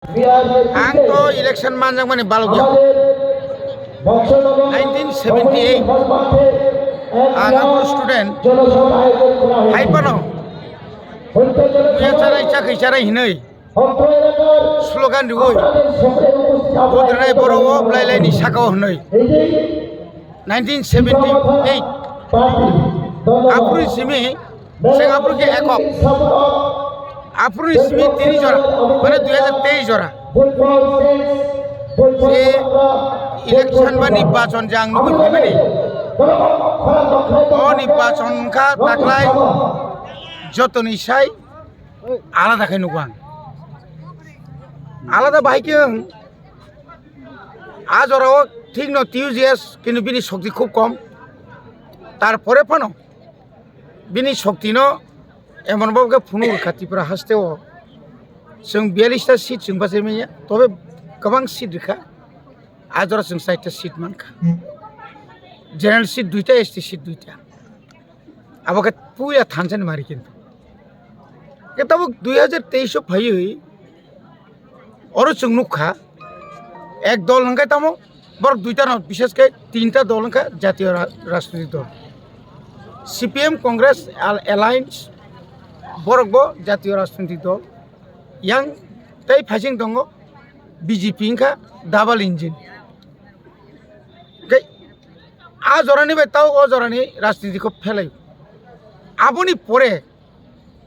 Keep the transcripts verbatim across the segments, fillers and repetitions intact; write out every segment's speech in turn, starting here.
Ang to election manjakmani balokya. Nineteen seventy eight ang abo student hai phano buya charai chakri charai hinwi slogan riwi vote rinai borok o bwlai lai ni saka o hinwi nineteen seventy eight aphuru simi Seng aphuru khe ekok. Aphuru ni simi tini jora, mane dui hajar teis jora. Je election ba nirbachon je ang nugwi phaimani. O nirbachon wngkha taklai jotoni sai alada khe nugo ang. Alada bahai khe wng, a jorao thik no T U J S, kintu bini shokti khub kom. Tarpore phano bini shokti no emon bab khe phunuk rwkha Tripura haste o. Chwng biyallis ta seat chwng bachai manya, tobe kwbang seat rwkha. A jora chwng chaita seat mankha. General seat duita, S T seat duita. Abo khe puila thansa ni mari kintu. Khe tabuk dui hajar teis o phaiwi oro chwng nukha, ek dol hwnkhe tamo borok duita no, bishes khe tinta dol wngkha jatiyo ra-, rajnitik dol. C P M Congress al-, alliance borok bo jatiyo rajnitik dol. Yang tei phaising tongo B J P wngkha double engine. Khe a jorani bai tao o jorani rajniti kho phelai. Aboni pore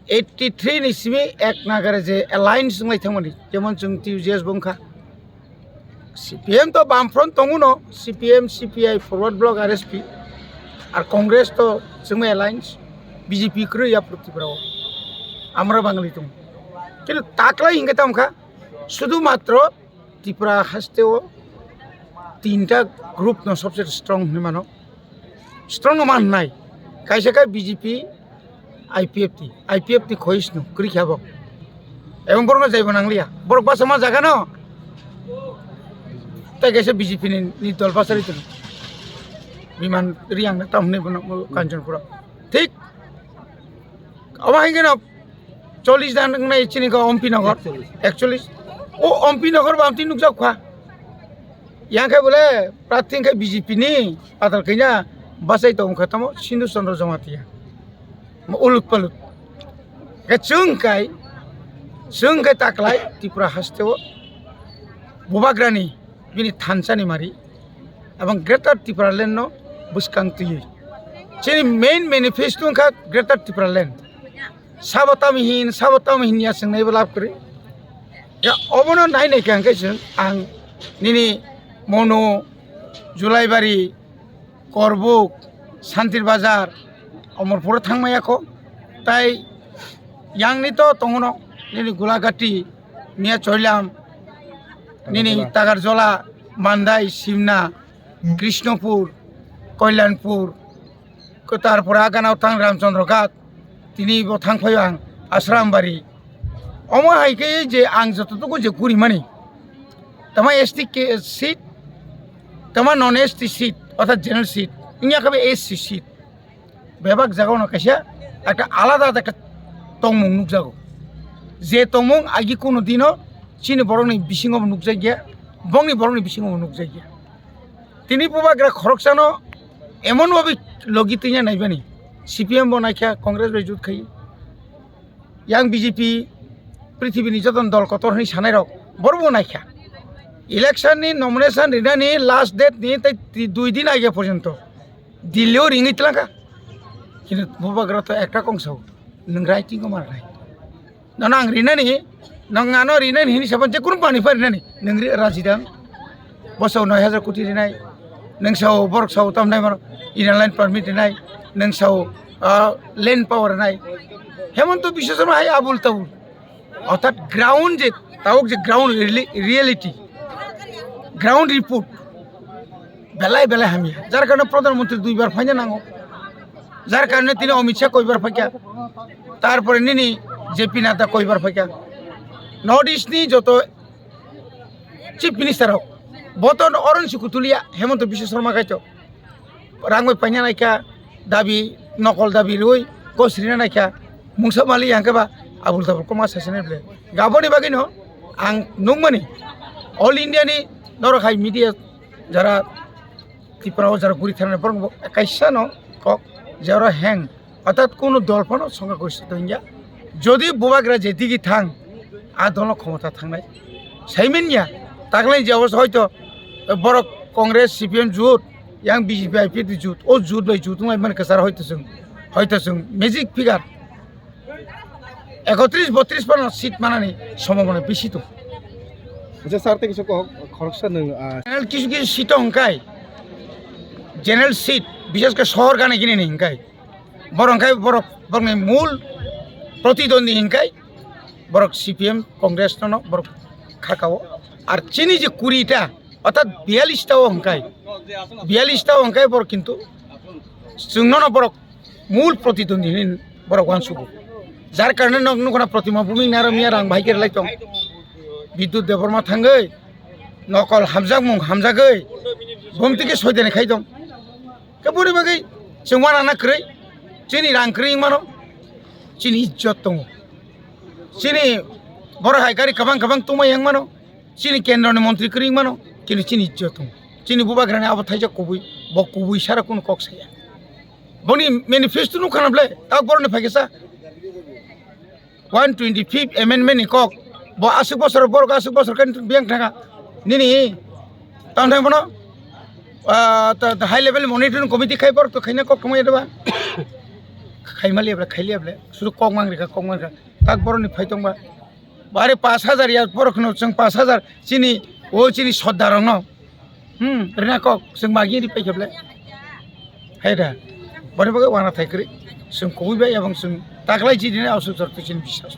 eighty three ni simi ek nagare je alliance wnglai thangmani, jemon chwng T U J S bo wngkha. C P M to Bamfront tongo no, C P M, C P I, Forward Bloc, R S P, ar Congress to chwngma alliance, B J P kwrwi ya purti brao. Amra Bangali tongo. Kintu taklai hingke tamo kha, sudu matro Tripura haste o tinta group no sobse strong hinwi mano. Strong no man hnai. Kaisa khe B J P, I P F T, I P F T khois no kwrwi kha bo. Ebong borok no jaibo nangliya. Borok basa ma jaga no. Tai kaisa B J P ni, ni dol basa ri tong. Biman Riyang na tam hinwi bono Kanchanpura. Thik. Omo hai khe no chollish dan wngnai chini khe Ompi Nagar, ekchollish. O Ompi Nagar bo amtwi nukjak kha. Yang khe bole prarthi khe B J P ni patal kanya bachai tong kha tamo Sindhu Chandra Jamatia. Mo ulut palut. Khe chwng kai, chwng kai taklai Tripura haste o Bubagrani bini thansa ni mari. Abang Greater Tipraland no bwskang twi. Chini main manifesto wngkha Greater Tipraland. Sabo tamo hin, sabo tamo hin ya swngnai bo lab kwrwi. Ya obono nai nai kha hwnkhe chwng ang nini Monu, Julaibari, Korbuk, Santir Bazar, Omorpuro thangmaya kho. Tai yang ni to tongono nini Gulagati, Miya Choilam, nini Tagarjola, Mandai, Simna, Krishnopur, Kalyanpur, ko tarpore agana o thang Ramchandra Ghat, tini bo thang phaio ang Ashrambari. Omo hai khe je ang jototuku je gurimani, tama S T ke seat, tama non S T seat, orthat general seat, wngya khe S C seat. Bebak jagao no kaisa ekta alada ekta tongmung nukjago. Je tongmung agi kunu dino chini borokni bisingo bo nukjakya, bongni borokni bisingo bo nukjakya. Tini bubagra khoroksano emon babi logi twinya naibani, C P M bo naikha, Congress bai jut khai, yang B J P, prithibini joto dol kotor hwnwi sanairok borok bo naikha. Election ni nomination rinani last date ni tei ti-, dui din age porjonto Delhi o ringwi tlangkha. Kintu bubagra to ekta kong sao, nwng writing o ma rinai. Nono ang rinani, nwng ano rinani hini sabo je kunu manwi pha rinani, nwng ri-, raji dang. Bosao noi hajar koti rinai, nwng sao borok sao tamnai mano, Inner Line Permit rinai, nwng sao, ah, land power rinai. Hemanta Biswa Sarma hai abul tabul. Orthat ground je, tabuk je ground reali-, reality, ground report, belai belai hamya. Jar karone Pradhan Mantri duibar phaina nango. Jar karone tini Amit Shah koibar phaikha. Tarpore nini J P Nadda koibar phaikha. North East ni joto Chief Minister rok, boto Arun Sikutulia, Hemanta Biswa Sarma kaito. Rang bai paina naikha, dabi, nokol dabi rwi, kosrina naikha, mungsa mali yang khe ba, abul tabul koma sasene ble. Gaboni bagwi no, Ang nukmani all India ni norok hai media jara Tripura o jara guri thani borok bo kaisa no kok jara heng orthat kunu dol phano songkha goshti tongya. Jodi bubagra je digi thang a dol no khomota thangnai saimin ya taklai je hoito borok Congress C P M jut yang B J P I P F jut o jut bai jut ngai man kasar hoito sung hoito sung magic figure ekotris botris pano seat manani sombhabona bisi tongo. Acha sir tei kisa kok khoroksa nwng, ah, General kisu kisu seat o hwnkhe general seat bishesh khe sohor gana gini ni hwnkhe borok hwnkhe borok borokni mul protidwandi hwnkhe borok C P M Congress no borok khakao ar chini je kuri ta orthat biyalish ta o hwnkhe biyalish ta o hwnkhe borok kintu chwngno no borok mul protidwandi hinwi borok uansugo. Jar karone nok nukuna Protima Bhumik naro miya rang bahai khe rwlai tong. Bidyut Debbarma thangwi nokol hamjakmung hamjagwi bumtwi khe soidani khai tong. Khe boni bagwi chwng uanana kwrwi chini rang kwrwi wngmano chini ijjot tongo. Chini borok hai gari kwbang kwbang tongmai wngmano chini kendroni montri kwrwi wngmano kintu chini ijjot tongo. Chini bubagrani abo thaijak kubui bo kubui sara kunu kok saya. Boni manifesto nukha na ble tak borokni phaikisa one twenty fifth amendment ni kok bo aswk bosor borok aswk bosor khe biyang thangkha nini tamo thang bono ah, ta- ta high level monitoring committee khai borok to khaina kok thumai deba khaima liya ble khai liya ble sudu kok mang rikha kok mang rikha tak borokni phai tongba bare pash hajar ya borok no chwng pash hajar chini o chini sodda rok no Hmm, rina kok, chwng magi ri paikha ble. Hai da. Boni bagwi wana thai kwrwi. Chwng kubui bai abang chwng taklai chini ne aswk jor twi chini biswas.